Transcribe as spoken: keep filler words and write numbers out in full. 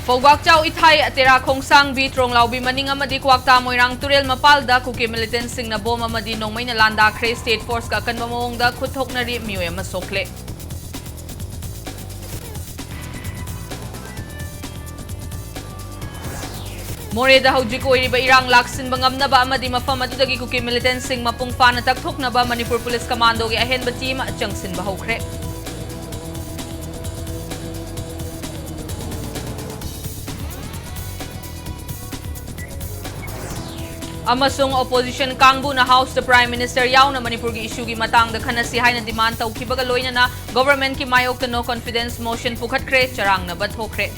ꯄꯧꯒꯥꯛꯆꯥꯎ ꯏꯊꯥꯏ, ꯇꯦꯔꯥ ꯈꯣꯡꯁꯥꯡꯕꯤ, ꯇ꯭ꯔꯣꯡꯂꯥꯎꯕꯤ ꯃꯅꯤꯡ ꯑꯃꯗꯤ ꯀ꯭ꯋꯥꯛꯇꯥ ꯃꯣꯏꯔꯥꯡ ꯇꯨꯔꯦꯜ ꯃꯄꯥꯜꯗ ꯀꯨꯀꯤ ꯃꯤꯂꯤꯇꯦꯟꯁꯤꯡꯅ ꯕꯣꯝ ꯑꯃꯗꯤ ꯅꯣꯡꯃꯩꯅ ꯂꯥꯟꯗꯥꯈ꯭ꯔꯦ꯫ ꯁ꯭ꯇꯦꯠ ꯐꯣꯔꯁꯀ ꯑꯀꯟꯕ ꯃꯑꯣꯡꯗ ꯈꯨꯠ ꯊꯣꯛꯅꯔꯤ, ꯃꯤꯑꯣꯏ ꯑꯃ ꯁꯣꯛꯂꯦ꯫ ꯃꯣꯔꯦꯗ ꯍꯧꯖꯤꯛ ꯑꯣꯏꯔꯤꯕ ꯏꯔꯥꯡ ꯂꯥꯛꯁꯤꯟꯕ ꯉꯝꯅꯕ ꯑꯃꯗꯤ ꯃꯐꯝ ꯑꯗꯨꯗꯒꯤ ꯀꯨꯀꯤ ꯃꯤꯂꯤꯇꯦꯟꯁꯤꯡ ꯃꯄꯨꯡ ꯐꯥꯅ ꯇꯛꯊꯣꯛꯅꯕ ꯃꯅꯤꯄꯨꯔ ꯄꯨꯂꯤꯁ ꯀꯃꯥꯟꯗꯣꯒꯤ ꯑꯍꯦꯟꯕ ꯇꯤꯝ ꯆꯪꯁꯤꯟꯕ ꯍꯧꯈ꯭ꯔꯦ꯫ ꯑꯃꯁꯨꯡ ꯑꯣꯄꯣꯖꯤꯁꯟ ꯀꯥꯡꯕꯨꯅ ꯍꯥꯎꯁꯇ ꯄ꯭ꯔꯥꯏꯝ ꯃꯤꯅꯤꯁꯇꯔ ꯌꯥꯎꯅ ꯃꯅꯤꯄꯨꯔꯒꯤ ꯏꯁꯨꯒꯤ ꯃꯇꯥꯡꯗ ꯈꯟꯅꯁꯤ ꯍꯥꯏꯅ ꯗꯤꯃꯥꯟ ꯇꯧꯈꯤꯕꯒ ꯂꯣꯏꯅꯅ ꯒꯣꯚꯔꯟꯃꯦꯟꯠꯀꯤ ꯃꯥꯌꯣꯛꯇ ꯅꯣ ꯀꯣꯟꯐꯤꯗꯦꯟꯁ ꯃꯣꯁꯟ ꯄꯨꯈꯠꯈ꯭ꯔꯦ, ꯆꯔꯥꯡꯅꯕ ꯊꯣꯛꯈ꯭ꯔꯦ꯫